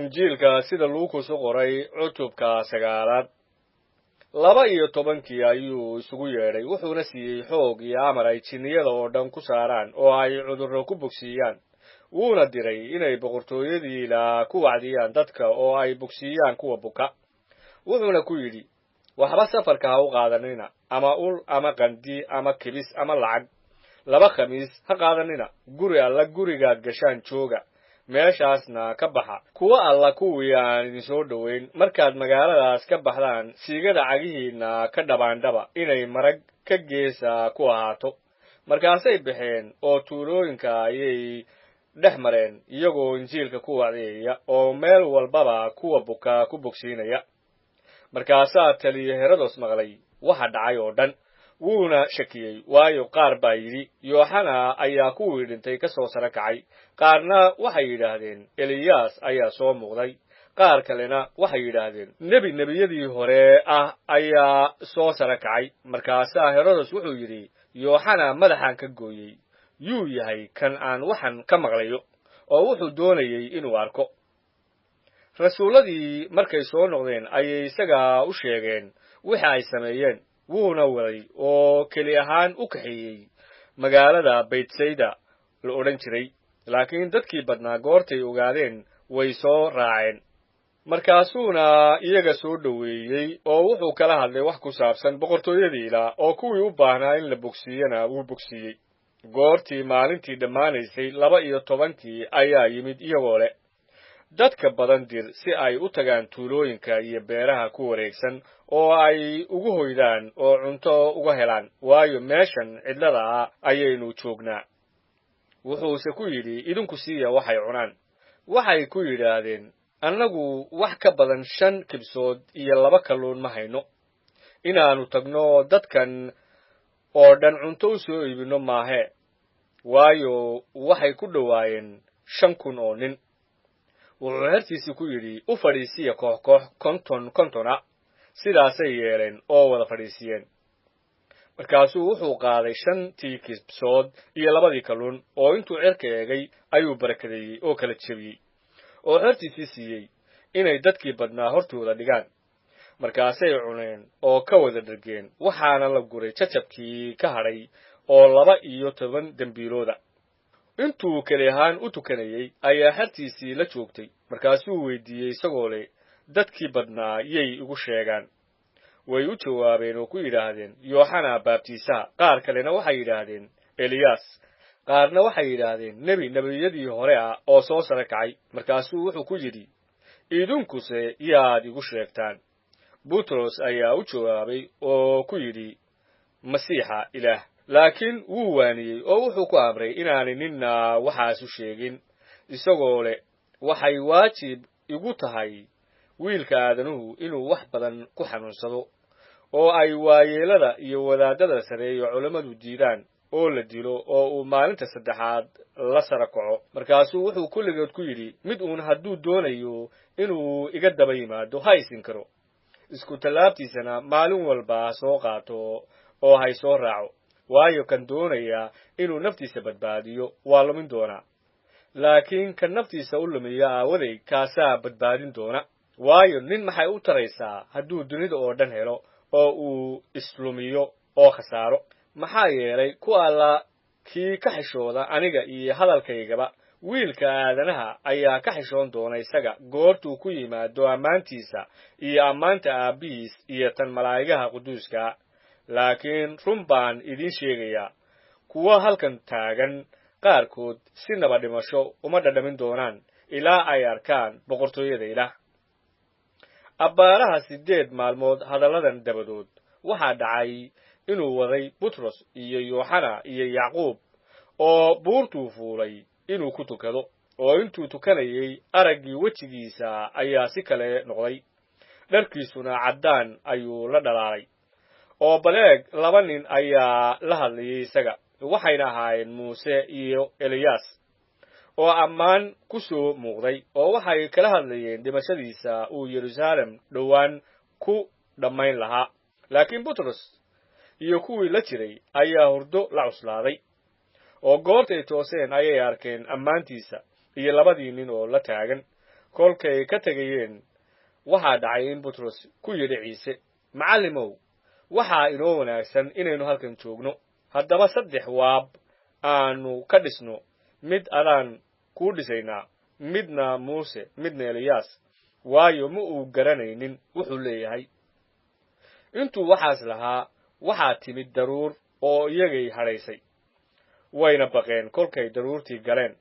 Injiilka sida Luukus u qoray cutubka 9aad. 12-kii ayuu isugu yeedhay, wuxuuna siiyey xoog iyo amar ay jinniyada oo dhan ku saaraan oo ay cudurro ku bogsiiyaan. Wuuna diray inay boqortooyadiila ku wacdiyaan dadka oo ay bogsiiyaan kuwa buka. Wuxuuna ku yidhi, waxba safarka ha u qaadanina, ama ul ama qandi ama kibis ama lacag, 2 khamiis ha qaadanina. Guri alla gurigaad gashaan jooga, meeshaasna ka baxa. Kuwa alla kuwii aan idinsoo dhoweyn, markaad magaaladaas ka baxdaan, siigada cagihiinna ka dhabaandhaba inay marag ka geesa ku ahaato. Markaasay baxeen oo tuulooyinka ayay dhex mareen, iyagoo injiilka ku wacdiyaya oo meel walbaba kuwa buka ku bogsiinaya. Markaasaa taliye Herodos maqlay waxa dhacay oo dhan, wuuna shakiyey, waayo qaar baa yidhi, Yooxana ayaa kuwii dhintay ka soo saro kacay. Qaarna waxay yidhaahdeen, Eliyaas ayaa soo muuqday. Qaar kalena waxay yidhaahdeen, nebi nebiyadii hore ah ayaa soo saro kacay. Markaasaa Herodos wuxuu yidhi, Yooxana madaxaan ka gooyey, yuu yahay kan aan waxan ka maqlayo? Oo wuxuu doonayey inuu arko. Rasuulladii markay soo noqdeen ayay isaga u sheegeen wixii ay sameeyeen. Wuuna waday oo keli ahaan u kaxeeyey magaalada Baytsayda la odhan jiray. Laakiin dadkii badnaa goortay ogaadeen way soo raaceen. Markaasuuna iyaga soo dhoweeyey oo wuxuu kala hadlay wax ku saabsan boqortooyadii Ilaah, oo kuwii u baahnaa in la bogsiiyena wuu bogsiiyey. Goortii maalintii dhammaanaysay, 12-kii ayaa yimid iyagoo leh, dadka badan dir si ay u tagaan tuulooyinka iyo beeraha ku wareegsan oo ay ugu hoydaan oo cunto uga helaan, waayo meeshan cidlada ah ayaynu joognaa. Wuxuuse ku yidhi, idinku siiya waxay cunaan. Waxay ku yidhaahdeen, annagu wax ka badan 5 kibsood iyo 2 kalluun ma hayno. Inaannu tagno dadkan oo dhan cunto u soo iibinno maahe, waayo waxay ku dhowaayeen 5000 oo nin. Wuxuu hertiisii ku yidhi, u fadhiisiya koox koox 50 50 ah. Sidaasay yeeleen oo wada fadhiisiyeen. Markaasuu wuxuu qaaday 5tii kibsood iyo 2dii kalluun, oo intuu cirka eegay ayuu barakadeeyey oo kala jebiyey, oo xertiisii siiyey inay dadkii badnaa hortooda dhigaan. Markaasay cuneen oo ka wada dhergeen, waxaana la guray jajabkii ka hadhay oo 12 dembiilooda. Intuu keli ahaan u tukanayey ayaa xertiisii la joogtay. Markaasuu weydiiyey isagoo leh, dadkii badnaa yay igu sheegaan? Way u jawaabeen oo ku yidhaahdeen, Yooxana Baabtiisaha. Qaar kalena waxay yidhaahdeen, Eliyaas. Qaarna waxay yidhaahdeen, nebi nebiyadii hore ah oo soo saro kacay. Markaasuu wuxuu ku yidhi, idinkuse yaad igu sheegtaan? Butros ayaa u jawaabay oo ku yidhi, Masiixa Ilaah. Laakiin wuu waaniyey oo wuxuu ku amray inaanay ninna waxaas u sheegin, isagoo leh, waxay waajib igu tahay wiilka aadanuhu inuu wax badan ku xanuunsado, oo ay waayeelada iyo wadaadada sare iyo culammadu diidaan, oo la dilo, oo uu maalinta saddexaad la sara kaco. Markaasuu wuxuu kulligood ku yidhi, mid uun hadduu doonayo inuu iga daba yimaado ha isin karo, isku tallaabtiisana maalin walba ha soo qaato oo hay soo raaco. Waayo kan doonaya inuu naftiisa badbaadiyo waa lumin doonaa, laakiin kan naftiisa u lumiya aawaday kaasaa badbaadin doona. Waayo nin maxay u taraysaa hadduu dunida oo dhan helo oo uu islumiyo oo khasaaro? Maxaa yeelay ku alla kii ka xishooda aniga iyo hadalkaygaba, wiilka aadanaha ayaa ka xishoon doona isaga goortuu ku yimaado ammaantiisa iyo ammaanta aabbihiis iyo tan malaa'igaha quduuska. Laakiin run baan idiin sheegayaa, kuwa halkan taagan qaarkood sinaba dhimasho uma dhadhamin doonaan ilaa ay arkaan boqortooyada Ilaah. Abbaaraha 8 maalmood hadalladan dabadood waxaa dhacay inuu waday Butros iyo Yooxana iyo Yacquub oo buurtuu fuulay inuu ku tukado, oo intuu tukanayey araggii wejigiisa ayaa si kale noqday, dharkiisuna caddaan ayuu la dhalaalay. Oo baleeg 2 nin ayaa la hadlayay isaga, waxayna ahaayeen Muuse iyo Eliyaas, oo ammaan ku soo muuqday, oo waxay kala hadlayeen dhimashadiisa uu Yeruusaalem dhowaan ku dhammayn lahaa. Laakiin Butros iyo kuwii la jiray ayaa hurdo la cuslaaday, oo goortay tooseen ayay arkeen ammaantiisa iyo 2dii nin oo la taagan. Kolkay ka tegayeen waxaa dhacay in Butros ku yidhi Ciise, "Macallimow, waxaa inoo wanaagsan inaynu halkan joogno. Haddaba 3 waab aanu ka dhisno, mid adaan kuu dhisaynaa, midna Muuse, midna Eliyaas." Waayo, ma uu garanaynin wuxuu leeyahay. Intuu waxaas lahaa waxaa timid daruur oo iyagay hadhaysay, wayna baqeen kolkay daruurtii galeen.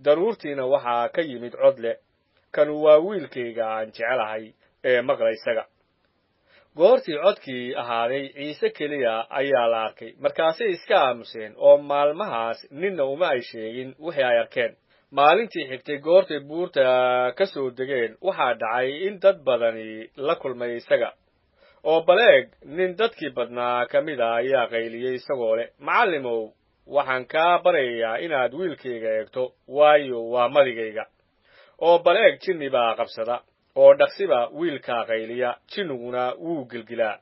Daruurtiina waxaa ka yimid cod leh, "Kanu waa wiilkayga aan jecelahay ee maqla isaga." Goortii codkii ahaaday, Ciise keliya ayaa la arkay. Markaasay iska aamuseen oo maalmahaas ninna uma ay sheegin wixii ay arkeen. Maalintii xigtay goortay buurta ka soo degeen, waxaa dhacay in dad badani la kulmay isaga. Oo baleeg, nin dadkii badnaa ka mid a ayaa qayliyey isagoo leh, "Macallimow, waxaan kaa baryayaa inaad wiilkayga eegto, waayo waa madigayga. Oo baleeg, jinni baa qabsada, oo dhaqsiba wiilkaa qayliya, jinniguna wuu gelgilaa,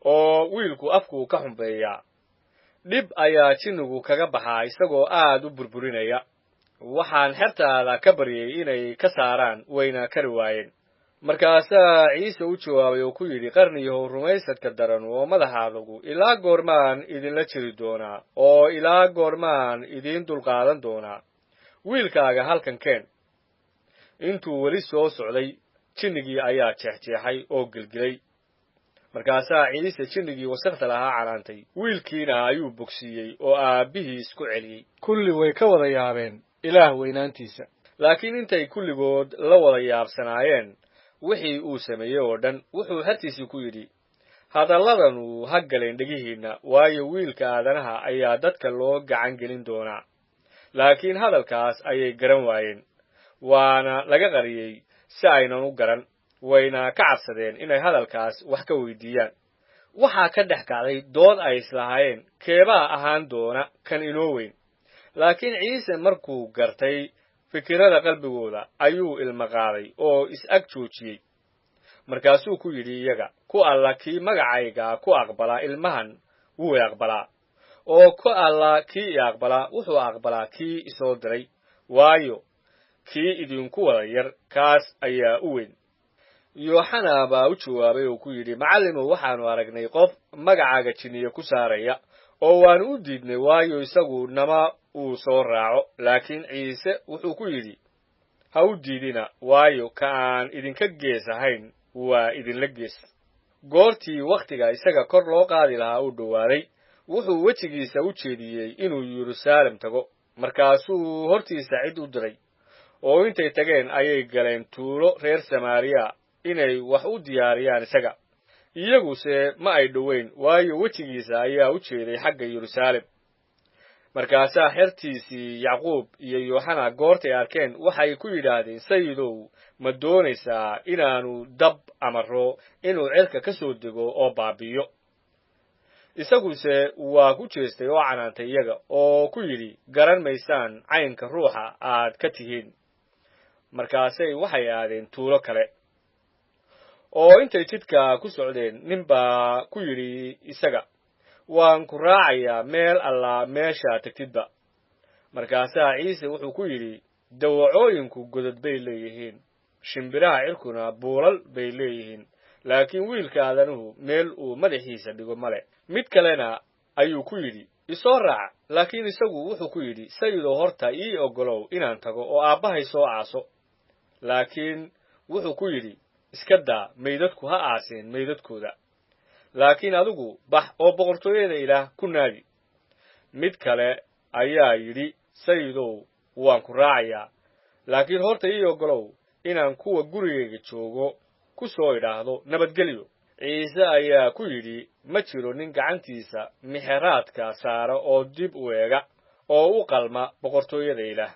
oo wiilku afkuu ka xumbeeyaa. Dhib ayaa jinnigu kaga baxaa isagoo aad u burburinaya. Waxaan xertaada ka baryay inay ka saaraan, wayna kari waayeen." Markaasaa Ciise u jawaabay oo ku yidhi, "Qarniyahow rumaysadka daran oo madaxa adagu, ilaa goormaan idinla jiri doonaa oo ilaa goormaan idiin dulqaadan doonaa? Wiilkaaga halkan keen." Intuu weli soo socday, jinnigii ayaa jeexjeexay oo gelgilay. Markaasaa Ciise jinnigii wasakhda lahaa canaantay, wiilkiina ayuu bogsiiyey oo aabbihiis ku celiyey. Kulli way ka wada yaabeen Ilaah weynaantiisa. Laakiin intay kulligood la wada yaabsanaayeen wixii uu sameeyey oo dhan, wuxuu xertiisii ku yidhi, "Hadalladanu ha galeen dhegihiinna, waayo, Wiilka Aadanaha ayaa dadka loo gacan gelin doonaa." Laakiin hadalkaas ayay garan waayeen, waana laga qariyey si aynan u garan, wayna ka cabsadeen inay hadalkaas wax ka weydiiyaan. Waxaa ka dhex kacday dood ay islahaayeen, keebaa ahaan doona kan inoo weyn? Laakiin Ciise markuu gartay fikirada qalbigooda, ayuu ilmo qaaday oo is-ag joojiyey. Markaasuu ku yidhi iyaga, "Ku alla kii magacayga ku aqbalaa ilmahan wuu i aqbalaa, oo ku alla kii i aqbalaa wuxuu aqbalaa kii isoo diray. Waayo, kii idinku wada yar, kaas ayaa u weyn." Yooxana baa u jawaabay oo ku yidhi, "Macallimow, waxaanu aragnay qof magacaaga jinniye ku saaraya, oo waanu u diidnay, waayo, isagu nama uu soo raaco." Laakiin Ciise wuxuu ku yidhi, "Ha u diidina, waayo, ka aan idinka gees ahayn waa idinla gees." Goortii wakhtiga isaga kor loo qaadi lahaa uu dhowaaday, wuxuu wejigiisa u jeediyey inuu Yeruusaalem tago. Markaasuu hortiisa cid u diray, oo intay tageen ayay galeen tuulo reer Samaariya inay wax u diyaariyaan isaga. Iyaguse ma ay dhoweyn, waayo, wejigiisa ayaa u jeeday xagga Yeruusaalem. Markaasaa xertiisii Yacquub iyo Yooxana goortay arkeen waxay ku yidhaahdeen, "Sayidow, ma doonaysaa inaannu dab amaro inuu cirka ka soo dego oo baabi'iyo?" Isaguse waa ku jeestay oo canaantay iyaga oo ku yidhi, "Garan maysaan caynka ruuxa aad ka tihiin." Markaasay waxay aadeen tuulo kale. Oo intay jidka ku socdeen, nin baa ku yidhi isaga, "Waan ku raacayaa meel allaa meesha tagtidba." Markaasaa Ciise wuxuu ku yidhi, "Dawacooyinku godad bay leeyihiin, shimbiraha cirkuna buulal bay leeyihiin, laakiin Wiilka Aadanuhu meel uu madaxiisa dhigo male." Mid kalena ayuu ku yidhi, "Isoo raac." Laakiin isagu wuxuu ku yidhi, "Sayidow, horta ii oggolow inaan tago oo aabbahay soo aaso." Laakiin wuxuu ku yidhi, "Iska daa, meydadku ha aaseen meydadkooda, laakiin adigu bax oo boqortooyada Ilaah ku naadi." Mid kale ayaa yidhi, "Sayidow, waan ku raacayaa, laakiin horta ii oggolow inaan kuwa gurigayga joogo ku soo idhaahdo nabadgelyo." Ciise ayaa ku yidhi, "Ma jiro nin gacantiisa mixeraadka saara oo dib u eega oo u qalma boqortooyada Ilaah."